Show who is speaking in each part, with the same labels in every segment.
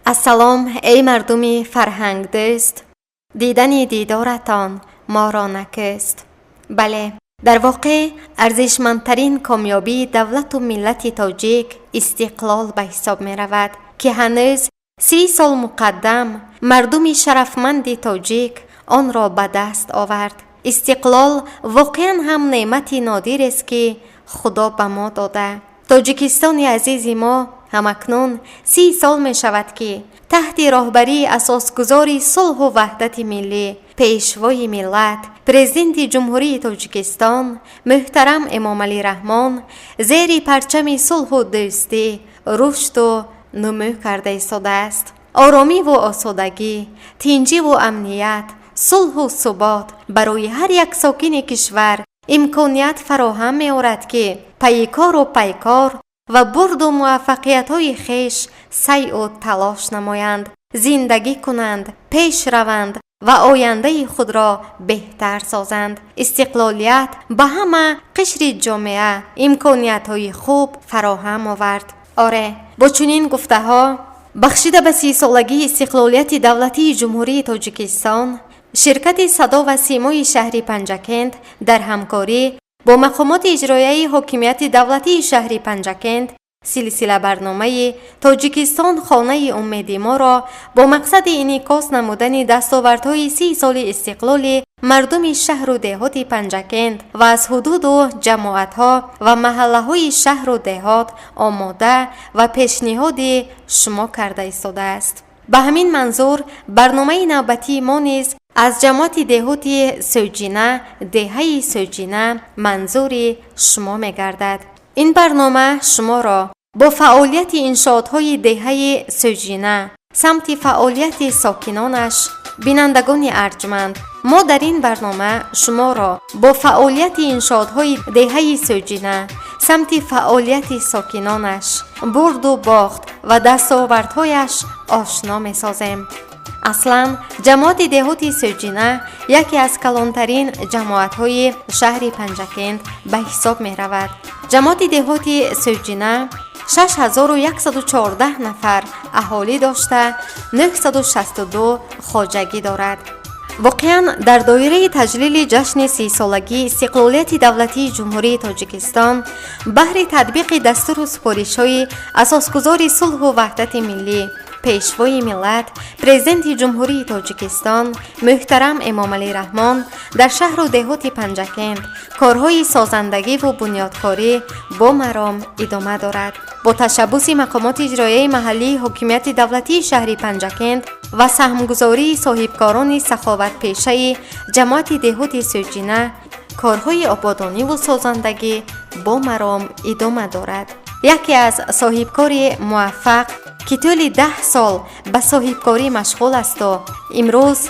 Speaker 1: Ассалом, эй мардуми фарҳангдӯст, дидани дидоратон моро накӯст. Бале, дар воқеъ арзишмандтарин комёбии давлату миллати тоҷик истиқлол ба ҳисоб меравад, ки ҳанӯз 30 сол муқаддам мардуми шарафманди тоҷик онро ба даст овард. Истиқлол воқеан ҳам неъмати нодирест, ки Худо ба мо дода. Тоҷикистони азизи мо ҳамакнун 30 сол мешавад, ки таҳти роҳбарии асосгузори сулҳу ваҳдати миллӣ, Пешвои миллат, Президенти Ҷумҳурии Тоҷикистон муҳтарам Эмомалӣ Раҳмон зери парчами сулҳу дӯстӣ рушду нумӯ карда истодааст. Оромиву осудагӣ, тинҷиву амният, сулҳу субот барои ҳар як сокини кишвар имконият фароҳам меорад, ки пайи кору пайкор ва бурду муваффақиятҳои хеш сайъу талош намоянд, зиндагӣ кунанд, пеш раванд ва ояндаи худро беҳтар созанд. Истиқлолият ба ҳама қишри ҷомеа имкониятҳои хуб фароҳам овард. Оре, бо чунин гуфтаҳо, бахшида ба 30-солагии истиқлолияти давлатии Ҷумҳурии Тоҷикистон, ширкати «Садо ва симои» шаҳри Панҷакент дар ҳамкорӣ бо мақомоти иҷроияи ҳокимияти давлатии шаҳри Панҷакент силсила барномаи «Тоҷикистон хонаи умеди моро» бо мақсади инъикос намудани дастовардҳои 30 соли истиқлоли мардуми шаҳру деҳоти Панҷакент ва аз ҳудуду ҷамоатҳо ва маҳаллаҳои шаҳру деҳот омода ва пешниҳоди шумо карда истодааст. Ба ҳамин манзур барномаи навбатии мо низ аз ҷамоати деҳоти Сӯҷина, деҳаи Сӯҷина манзури шумо мегардад. Ин барнома шуморо бо фаъолияти иншоотҳои деҳаи Сӯҷина, самти фаъолияти сокинонаш. Бинандагони арҷманд, мо дар ин барнома шуморо бо фаъолияти иншоотҳои деҳаи Сӯҷина, самти фаъолияти сокинонаш, бурду бохт ва дастовардҳояш ошно месозем. Аслан ҷамоати деҳоти Сӯҷина яке аз калонтарин ҷамоатҳои шаҳри Панҷакент ба ҳисоб меравад. Ҷамоати деҳоти Сӯҷина 6114 нафар аҳолӣ дошта, 962 хоҷагӣ дорад. Воқеан, дар доираи таҷлили ҷашни 30-солагии истиқлолияти давлатии Ҷумҳурии Тоҷикистон, баҳри татбиқи дастуру супоришҳои асосгузори сулҳу ваҳдати миллӣ, Пешвои миллат, Президенти Ҷумҳурии Тоҷикистон муҳтарам Эмомалӣ Раҳмон, дар шаҳру деҳоти Панҷакент корҳои созандагиву бунёдкорӣ бо маром идома дорад. Бо ташаббуси мақомоти иҷроияи маҳаллии ҳокимияти давлатии шаҳри Панҷакент ва саҳмгузории соҳибкорони саховатпешаи ҷамоати деҳоти Сӯҷина корҳои ободониву созандагӣ бо маром идома дорад. Яке аз соҳибкори муваффақ, ки тӯли 10 сол ба соҳибкорӣ машғул асту имрӯз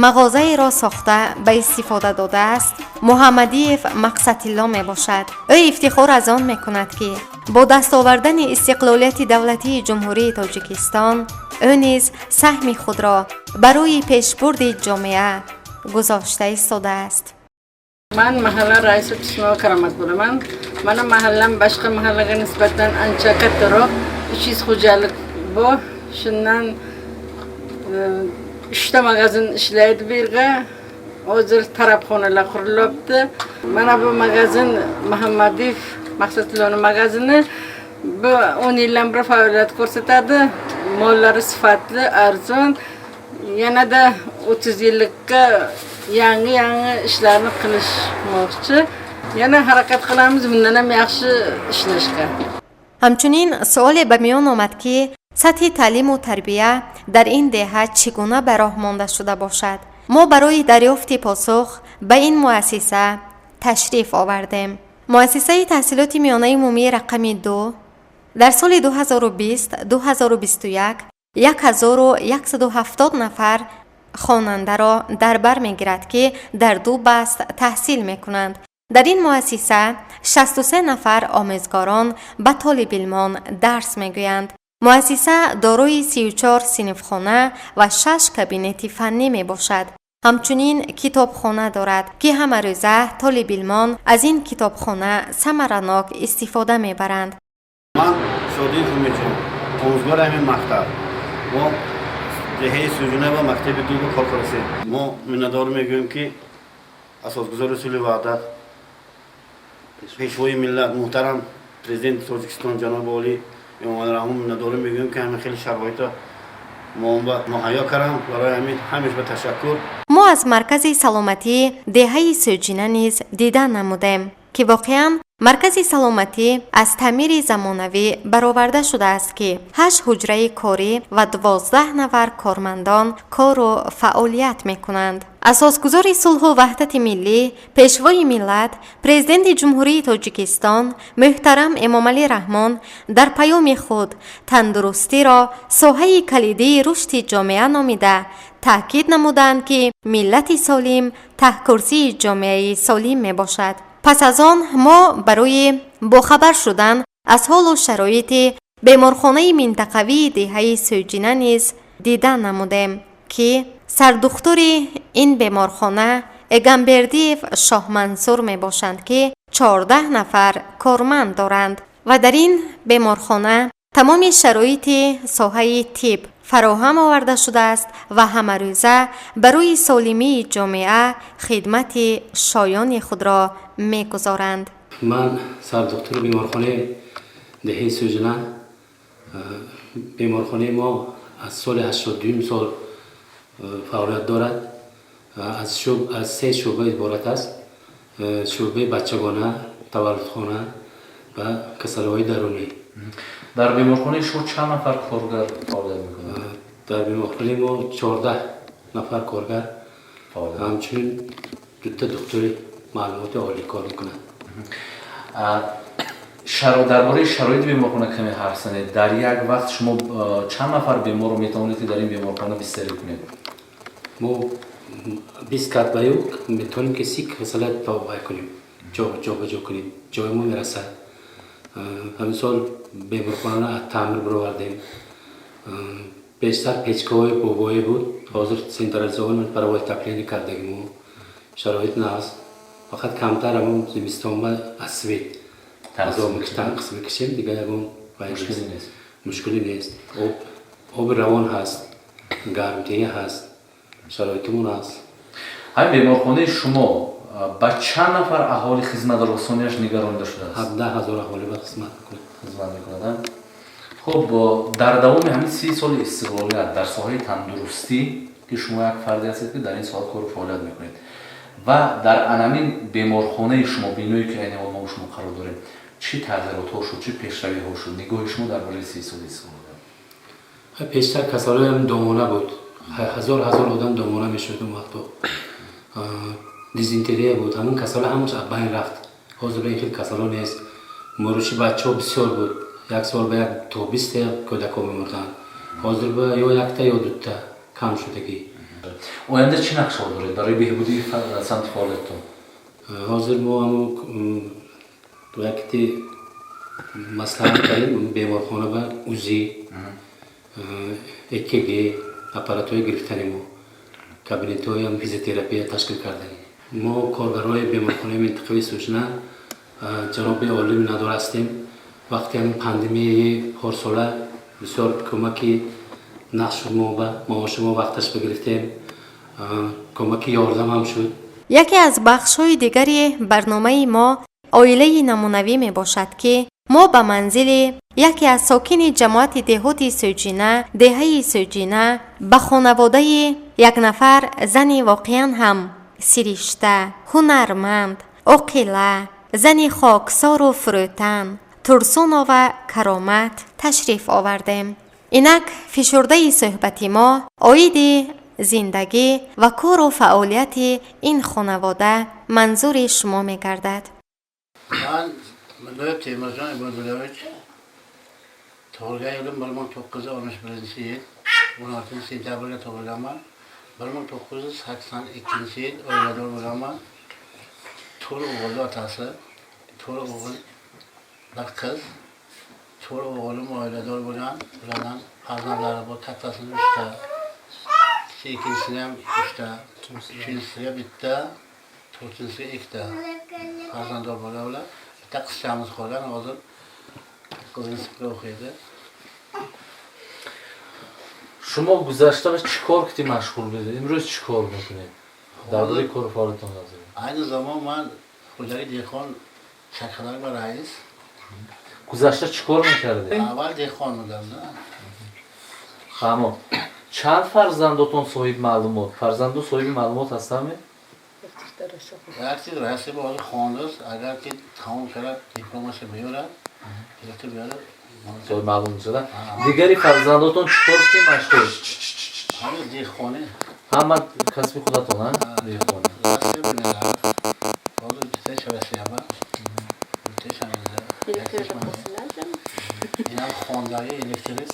Speaker 1: мағозаеро сохта ба истифода додааст, Муҳаммадиев Мақсадилло мебошад. Ӯ ифтихор аз он мекунад, ки бо даст овардани истиқлолияти давлатии Ҷумҳурии Тоҷикистон ӯ низ саҳми худро барои пешбурди ҷомеа гузошта истодааст.
Speaker 2: Man mahalla raisi Tusnova Karomat bo'laman. Mana mahallam boshqa mahallaga nisbatan ancha kattaroq. 300 xo'jalik bor. Shundan uchta magazin ishlaydi bu yerga. Hozir tarabxonalar qurilyapti. Mana bu magazin Muhammadiyev Maqsadilloni magazini. Bu 10 yildan beri faoliyat ko'rsatadi. Mollari sifatli, arzon. Yanada 30 yillikka yangi yangi ishlarni qilishmoqchi. Yana harakat qilamiz bundan ham yaxshi ishlashga.
Speaker 1: Ҳамчунин суоле ба миён омад, ки сатҳи таълиму тарбия дар ин деҳа чӣ гуна ба роҳ монда шуда бошад. Мо барои дарёфти посух ба ин муассиса ташриф овардем. Муассисаи таҳсилоти миёнаи умумии рақами 2 дар соли 2020-2021 1170 нафар хонандаро дар бар мегирад, ки дар ду баст таҳсил мекунанд. Дар ин муассиса 63 нафар омӯзгорон ба толибилмон дарс мегӯянд. Муассиса дорои 34 синфхона ва шаш кабинети фаннӣ мебошад. Ҳамчунин китобхона дорад, ки ҳамарӯза толибилмон аз ин китобхона самаранок истифода мебаранд.
Speaker 3: Ман Шодиев Умедҷон, омӯзгори ҳамин мактаб. Мо деҳаи Сӯҷина ва мактаби дуба кор кардастем. Мо миннатдор мегӯем, ки асосгузори сулҳу ваҳдат, пешвои миллат, муҳтарам президенти Тоҷикистон ҷаноби олӣ Эмомалӣ Раҳмон миннатдорӣ мегӯем, ки ҳамин хеле шароита мо муҳайё кардам. Барои ҳамин ҳамеш ба ташаккур.
Speaker 1: Мо аз маркази саломатии деҳаи Сӯҷина низ дида намудем, ки воқеан маркази саломатӣ аз таъмири замонавӣ бароварда шудааст, ки 8 ҳуҷраи корӣ ва 12 нафар кормандон кору фаъолият мекунанд. Асосгузори сулҳу ваҳдати миллӣ, пешвои миллат, президенти Ҷумҳурии Тоҷикистон муҳтарам Эмомалӣ Раҳмон дар паёми худ тандурустиро соҳаи калидии рушди ҷомеа номида, таъкид намуданд, ки миллати солим таҳкурсии ҷомеаи солим мебошад. Пас аз он мо барои бохабар шудан аз ҳолу шароити беморхонаи минтақавии деҳаи Сӯҷина низ дида намудем, ки сардухтури ин беморхона Эгамбердиев Шоҳмансур мебошанд, ки 14 нафар корманд доранд ва дар ин беморхона тамоми шароити соҳаи тиб фароҳам оварда шудааст ва ҳамарӯза барои солимии ҷомеа хидмати шоёни худро мегузоранд.
Speaker 4: Ман сардухтури беморхонаи деҳаи Сӯҷина. Беморхонаи мо аз соли 82 сол фаъолият дорад. Аз се шӯъба иборат аст: шӯъбаи бачагона, таваллудхона ва касалиҳои дарунӣ.
Speaker 5: Дар беморхонаи шумо чанд нафар коргар фаъолият мекунад?
Speaker 4: Дар беморхонаи мо 14 нафар коргар, ҳамчунин дута духтури маълумоти олӣ кор мекунад.
Speaker 5: Дар бораи шароити беморхона каме ҳарф занед. Дар як вақт шумо чанд нафар беморро метавонед, ки дар ин беморхона бистарӣ кунед?
Speaker 4: Мо 20 кат баю метавонем, ки 30 касала вай кунем, ҷобаҷо кунем, ҷои мо мерасад. Ҳамин сол беморхонара аз таъмир баровардем. Бештар печкаҳои бобоӣ буд, ҳозир централизованный паровое отопление кардагимо. Шароит наст, фақат камтар ҳамон зимистонба аз свет азоб танқис мекашем, дигар ягон мушкилӣ нест. Оби равон ҳаст, гармдиҳӣ ҳаст, шароитимон ҳаст.
Speaker 5: Ҳамин беморхонаи шумо ба чанд нафар аҳолӣ хизматрасонияш нигаронида шудааст?
Speaker 4: 17 000 аҳолӣ ба хизмат мекунад.
Speaker 5: Хизмат мекунад. Хуб, дар давоми ҳамин 30 соли истиқлолият дар соҳаи тандурустӣ, ки шумо як фарде ҳастед, ки дар ин соҳа кору фаъолият мекунед, ва дар анамин беморхонаи шумо, биное ки айни ҳол мо шумо қарор дорем, чӣ тағйиротҳо шуд, чӣ пешравиҳо шуд? Нигоҳи шумо дар бораи 30 соли истиқлолият?
Speaker 4: Пештар касалоям домона буд, ҳазор ҳазор одам домона мешуд. Он вақто дизентерия буд, ҳамин касало ҳамаш аз байн рафт. Ҳозир ба ин хел касало нест. Муруши бачаҳо бисёр буд, як сол ба як то 20-та кӯдакҳо мемурданд, ҳозир ба ё якта ё дута кам шудагӣ.
Speaker 5: Оянда чӣ нақшаҳо доред барои беҳбудии самти фаъолиятон?
Speaker 4: Ҳозир мо ҳамун якти маслиҳат кардем, беморхона ба УЗИ, ЭКГ аппаратҳои гирифтани, мо кабинетҳои физиотерапия ташкил карданем. Мо коргарои беморхонаи минтақавии Сӯҷина ҷаноби олӣ миннатдор ҳастем. Вақти ҳамин пандемияи порсола бисёр кӯмаки нақш шуд, мо ба маоши мо вақташ бигирифтем, кӯмаки ёрдам ҳам шуд.
Speaker 1: Яке аз бахшҳои дигари барномаи мо оилаи намунавӣ мебошад, ки мо ба манзили яке аз сокини ҷамоати деҳоти Сӯҷина, деҳаи Сӯҷина, ба хонаводаи як нафар зани воқеан ҳам сиришта, ҳунарманд, оқила, зани хоксору фурӯтан Турсунова Каромат ташриф овардем. Инак фишурдаи суҳбати мо оиди зиндагӣ ва кору фаъолияти ин хонавода манзури шумо мегардад.
Speaker 6: Ман Мирзоев Temurjon Ibodullovich, tug'ilgan yilim 1961-yil 16-sentyabrga tug'ilganman. 1982-yil oilador bo'lganman. To'rt o'g'ilni otasi, to'rt o'g'il, bir qiz. To'rt o'g'lim oilador bo'lgan, ulardan farzandlari bor. Kattasini uchta, ikkinchisini ham uchta, uchinchisiga bitta, to'rtinchisiga ikkita farzanddor bo'lgan ular. Bitta qizchamiz qolgan, hozir 9-sinfda o'qiydi.
Speaker 5: Шумо гузашта ба чӣ кор кити машғул будед, имрӯз чӣ кор мекунед? Дар бораи кору фаъолиятон гап занед.
Speaker 6: Айни замон ман хоҷаги деҳқон чакхадар ба раис.
Speaker 5: Гузашта чӣ кор мекардед?
Speaker 6: Аввал деҳқон будам, да.
Speaker 5: Фаҳмо. Чанд фарзандотон соҳиби маълумот, фарзанду соҳиби маълумот ҳастанд?
Speaker 6: Як чиз раиси ба ҳозир хондааст, агар ки тамом шавад, дипломаша биёрад, гирифта биёрад.
Speaker 5: Соҳиби маълумот шуда. Дигари фарзандотон чӣ кор кити машғул?
Speaker 6: Ҳамин деҳқонӣ.
Speaker 5: Ҳама касби худатон, а? Деҳқонӣ.
Speaker 6: Россия билadi. Hozir bitta Rossiyada. Bitta Inam xondagi elektrik.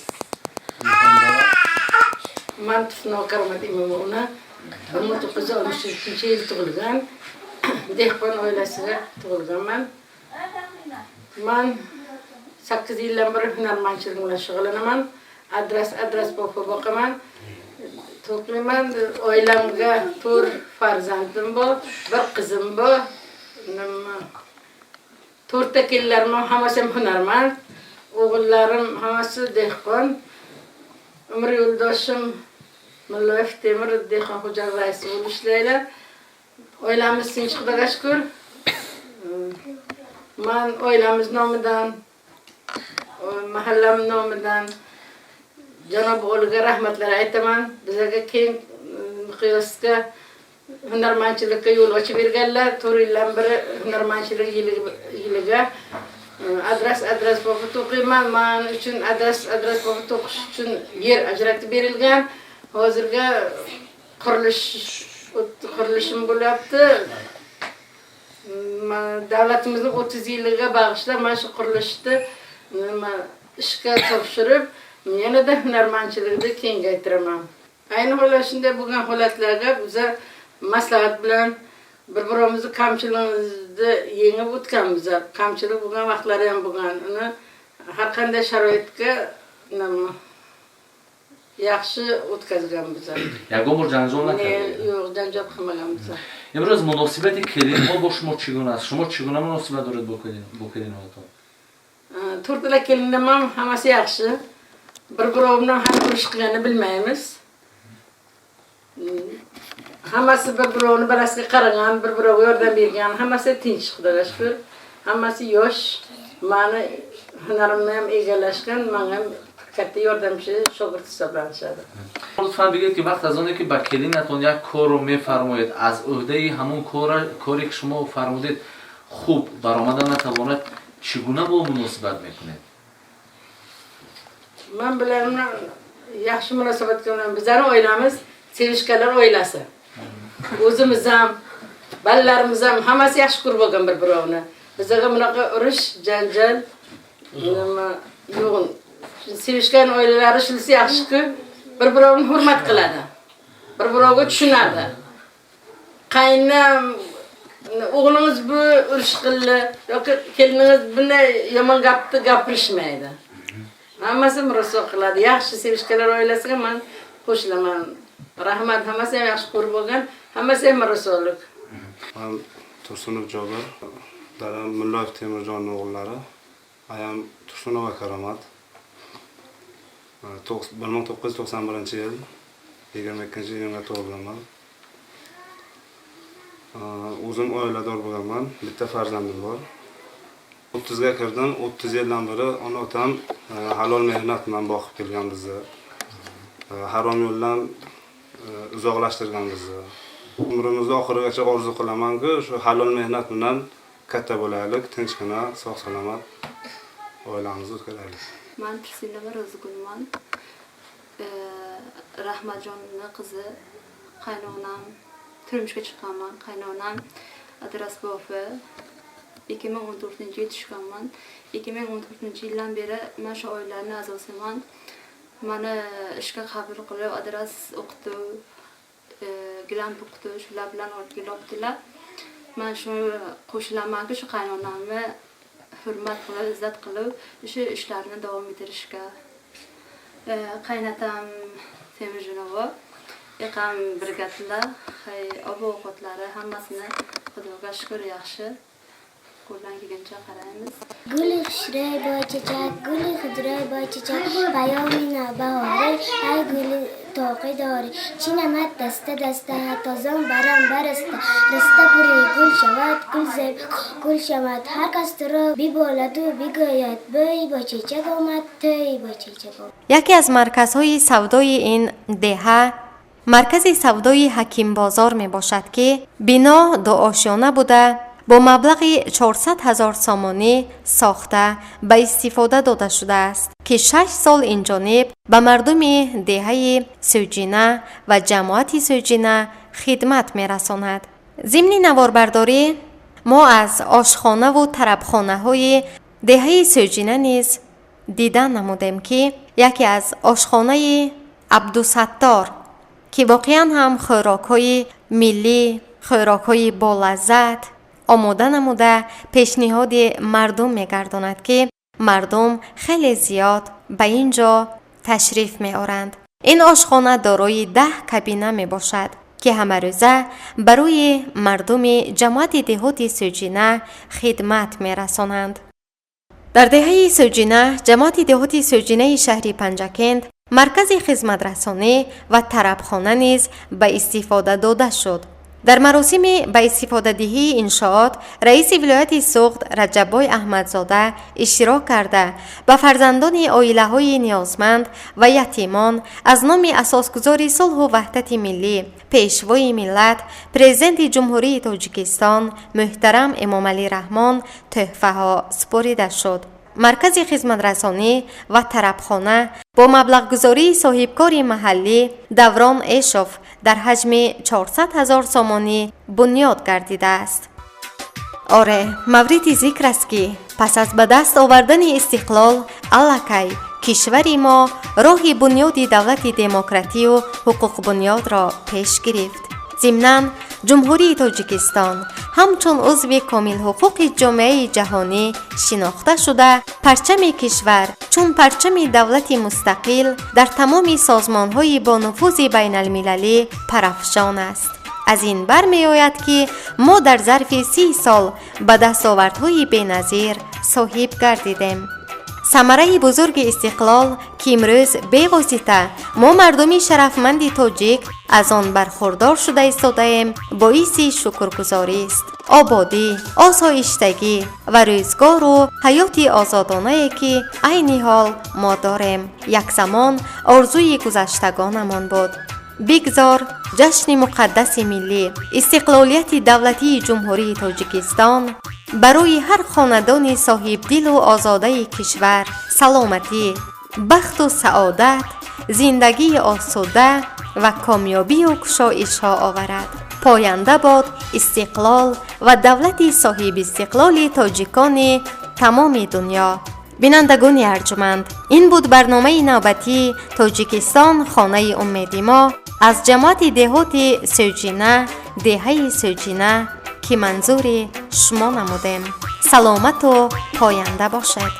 Speaker 2: Man Tursunova Karomat Imomovna, 1963 yil tug'ilgan, dehqon oilasida tug'ilganman. Man 8 yildan beri hunarmandchilik bilan shug'ullanaman. Adras boqib boqaman. To'qiyman. Oilamga 4 farzandim bor, bir qizim bor. Nima, 4ta kelinlarim ham hammasi ham hunarmand. O'g'illarim hammasi dehqon. Umr yo'ldoshim Mullayev Temir dehqon xo'jalik raisi bo'lib ishlaydilar. Oilamiz tinch, Xudoga shukur. Man oilamiz nomidan, mahallam nomidan janob oliga rahmatlar aytaman. Bizlarga keng miqyosda hunarmandchilikka yo'l ochib berganlar. 4 yildan beri hunarmandchilik yiliga adras boqib to'qiyman. Man uchun adras boqib to'qish uchun yer ajratib berilgan. Hozirga qurilishim bo'lyapti. Davlatimizning 30 yilligiga bag'ishlab mana shu qurilishni nima ishga topshirib, yanada hunarmandchilikni kengaytiraman. Ayni holat shunday bo'lgan holatlarga biza maslahat bilan bir-birimizni kamchiligimizni yengib o'tganmiz. Kamchilik bo'lgan vaqtlari ham bo'lgan. Uni har qanday sharoitga nima yaxshi o'tkazganmiz.
Speaker 5: Ягон бор janjal накардед?
Speaker 2: Yo'q, janjal qilmaganmiz.
Speaker 5: Имрӯз муносибати келинҳо бо шумо чӣ гуна аст? Шумо чӣ гуна муносибат доред бо келинҳотон?
Speaker 2: To'rtala kelinim ham hammasi yaxshi. Bir-biri bilan ham urush qilganini bilmaymiz. Hammasi bir-birini bolasiga qaragan, bir-biriga yordam bergan, hammasi tinch, Xudoga shukur. Hammasi yosh, mani hunarimni ham egallashgan, menga ham katta yordamchi shogird hisoblanishadi.
Speaker 5: Лутфан бигӯед, ки вақт аз оне ки ба келинатон як корро мефармоед, аз ӯҳдаи ҳамон коре ки шумо фармудед хуб баромада натавонад, чӣ гуна бо муносибат мекунед?
Speaker 2: Man bilan yaxshi munosabat qilaman. Bizlarning oilamiz sevishganlar oilasi. O'zimiz ham, bolalarimiz ham hammasi yaxshi ko'rib bo'lgan bir-birini. Bizga bunaqa urush, janjal nima yo'q. Sevishgan oilalari shunisi yaxshiki, bir-birini hurmat qiladi. Bir-biriga tushunadi. Qaynam o'g'lingiz bu urush qildi yoki keliningiz bunday yomon gapni gapirishmaydi. Hammasi murosa qiladi. Yaxshi sevishganlar oilasiga men qo'shilaman. Rahmat, hammasi ham yaxshi ko'rib bo'lgan, hammasi ham murosolik.
Speaker 7: Man Tursunov Jobir, dadam Mullayev Temirjonning o'g'illari, ayam Tursunova Karomat. 1991-yil 22-iyunga tug'ilganman. O'zim oilador bo'lganman, bitta farzandim bor. 30 ga kirdim, 30 yildan beri ona otam halol mehnat bilan boqib kelgan bizni. Harom yo'ldan uzoqlashtirgan bizni. Umrimizni oxirigacha orzu qilamanki, shu halol mehnat bilan katta bo'laylik, tinchgina, sog' salomat oilamizni o'tkazaylik.
Speaker 8: Man Tursunova Ro'zigulman. Rahmatjonni qizi, qaynonam, turmushga chiqqanman. Qaynonam Adrasbofi. 2014-yil tushganman. 2014-yildan beri men shu oilaning a'zosiman. Mani ishga qabul qilib, adras o'qitib, gilam o'qitib, shular bilan olib kelyaptilar. Men shu qo'shilamanki, shu qaynonamni hurmat qilib, izzat qilib, shu ishlarni davom ettirishga. Qaynatam Temirjonova, eqam birgadilar, hay, ob-ovqatlari hammasini Xudoga shukur yaxshi. Qo'ldan kelgancha qaraymiz.
Speaker 9: Guli xushro'y boychechak, guli xudro'y boychechak, payomi navbahori, ay guli toqi dori. Chinamat dasta dasta, tozon baram barasta, rasta puri gul shavat, gul zeb gul shavat. Har kas turo biboladu bigoyad, bo'y boychechak omad, to'y boychechak omad.
Speaker 1: Яке аз марказҳои савдои ин деҳа маркази савдои Ҳакимбозор мебошад, ки бино дуошёна буда, бо маблағи 400 ҳазор сомонӣ сохта ба истифода дода шудааст, ки 6 сол инҷониб ба мардуми деҳаи Сӯҷина ва ҷамоати Сӯҷина хидмат мерасонад. Зимни наворбардорӣ мо аз ошхонаву тарабхонаҳои деҳаи Сӯҷина низ дида намудем, ки яке аз ошхонаи Абдусаттор, ки воқеан ҳам хӯрокҳои миллӣ, хӯрокҳои болаззат омода намуда пешниҳоди мардум мегардонад, ки мардум хеле зиёд ба ин ҷо ташриф меоранд. Ин ошхона дорои 10 кабина мебошад, ки ҳамарӯза барои мардуми ҷамоати деҳоти Сӯҷина хидмат мерасонанд. Дар деҳаи Сӯҷина, ҷамоати деҳоти Сӯҷинаи шаҳри Панҷакент, маркази хизматрасонӣ ва тарабхона низ ба истифода дода шуд. Дар маросими ба истифодадиҳии иншоот раиси вилояти Суғд Раҷаббой Аҳмадзода иштирок карда, ба фарзандони оилаҳои ниёзманд ва ятимон аз номи асосгузори сулҳу ваҳдати миллӣ, пешвои миллат, президенти Ҷумҳурии Тоҷикистон муҳтарам Эмомалӣ Раҳмон тӯҳфаҳо супорида шуд. Маркази хизматрасонӣ ва тарабхона бо маблағгузории соҳибкори маҳаллӣ Даврон Эшов дар ҳаҷми 400 ҳазор сомонӣ бунёд гардидааст. Оре, мавриди зикр аст, ки пас аз ба даст овардани истиқлол аллакай кишвари мо роҳи бунёди давлати демократию ҳуқуқбунёдро пеш гирифт. Зимнан, Ҷумҳурии Тоҷикистон ҳамчун узви комилҳуқуқи ҷомеаи ҷаҳонӣ шинохта шуда, парчами кишвар чун парчами давлати мустақил дар тамоми созмонҳои бонуфузи байналмилалӣ парафшон аст. Аз ин бармеояд, ки мо дар зарфи 30 сол ба дастовардҳои беназир соҳиб гардидем. Самараи бузурги истиқлол, ки имрӯз бевосита мо мардуми шарафманди тоҷик аз он бархурдор шуда истодаем, боиси шукргузорист. Ободӣ, осоиштагӣ ва рӯзгору ҳаёти озодонае, ки айни ҳол мо дорем, як замон орзуи гузаштагонамон буд. Бигзор ҷашни муқаддаси миллӣ, истиқлолияти давлатии Ҷумҳурии Тоҷикистон барои ҳар хонадони соҳибдилу озодаи кишвар саломатӣ, бахту саодат, зиндагии осуда ва комёбию кушоишҳо оварад. Поянда бод истиқлол ва давлати соҳибистиқлоли тоҷикони тамоми дунё. Бинандагони арҷуманд, ин буд барномаи навбатии Тоҷикистон хонаи умеди мо аз ҷамоати деҳоти Сӯҷина, деҳаи Сӯҷина, ки манзури шумо намудем. Саломату поянда бошед.